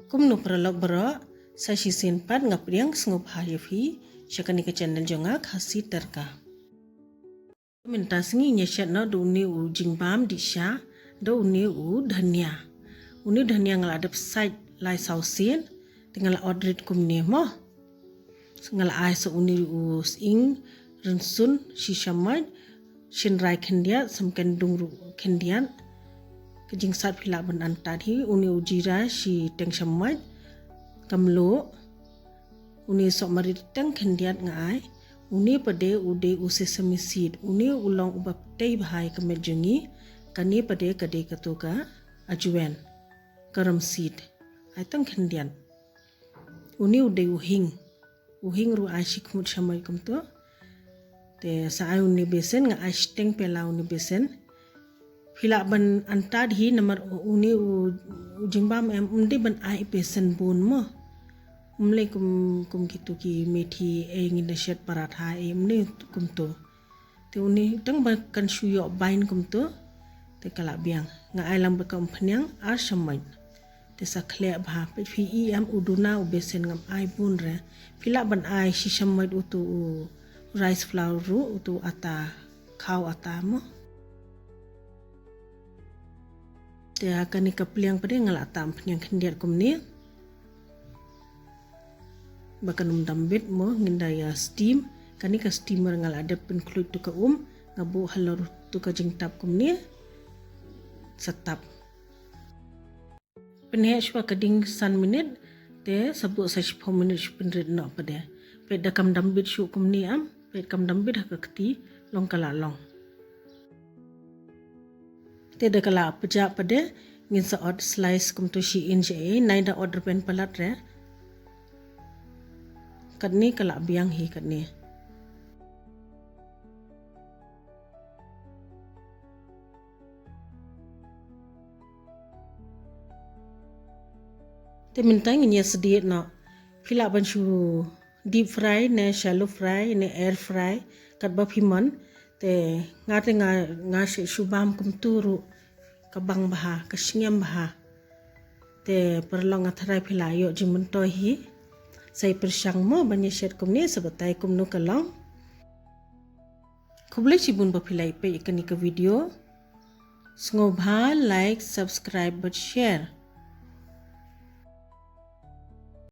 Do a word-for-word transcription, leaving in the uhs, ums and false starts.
Kumno paralok baroh, sa shisien pat nga pdiang sngewbha ïa phi sha kane ka channel jong nga, Khasi Tadka. Mynta sngi ngin ïa shet noh da une u jingbam dih sha, da une u dhania. Une u dhania nga la dep sait lai saw sien, te nga la ot rit kumne mo. Nga la ai sa une u sying rynsun shi shamoit, shynrai khyndiat, samken dung ruh khyndiat. Ka jingsat phi lah ban antad hi, une u jira shi teng shamoit, ka mluh, une u sohmarit teng khyndiat nga ai, une pat de u dei u sesame seed, une u long uba ptei bha ïa ka met jong ngi, kane pat de ka dei kato ka ajwain, ka ram seed, ai teng khyndiat. Une u dei u hing. U hing ruh ai shi khmut shamoit kumto. Te sa ai une besen, nga ai shiteng pela une besen. Phi lah ban antad hi namar une u, u jingbam em, ym dei ban ai besen bun mo. Ym lei kum, kum kito ki methi, eh, ngin da shet paratha, eh, ym dei kumto. Te une tang ba kan shu ïoh bain kumto, te ka la biang. Nga ai lang bad ka umphniang ar shamoit. Te sa khleh bha, peit phi i em, u duna u besen ngam ai bun re. Phi lah ban ai shi shamoit uto u rice flour ruh, uto u ata, khaw ata mo. Te ha kane ka pliang pat de nga la ata umphniang khyndiat kumne. Ba kan ym dam bit mo, ngin da ïa steam. Kane ka steamer nga la dep pynkhluit tu ka um, nga buh halor tu ka jingtap kumne. Sa tap. Pynheh shuwa ka ding san minit, te sa buh sa shiphew minit shu pynrit noh pat de. Peit da kam dam bit shuh kumne em, peit kam dam bit ha ka kti, long ka la long. Te da ka la pjah pat de, ngin sa ot slice kumto shi inch eh, nai da ot rben palat re. Katne ka la biang hi katne. Te mynta ngin ïa sdieh noh. Phi lah ban shu deep fry ne shallow fry ne air fry, katba phi mon. Te nga te nga, nga shu, shu bam kumto ruh ka bang bha, ka sngem bha. Te paralok nga tharai phi la ïoh jingmyntoi hi. Sa ïa pyrshang mo ban ïa shet kumne sa batai kumno ka long. Khublei shibun ba phi la ïa peit ïa kane ka video. Sngewbha like, subscribe bad share.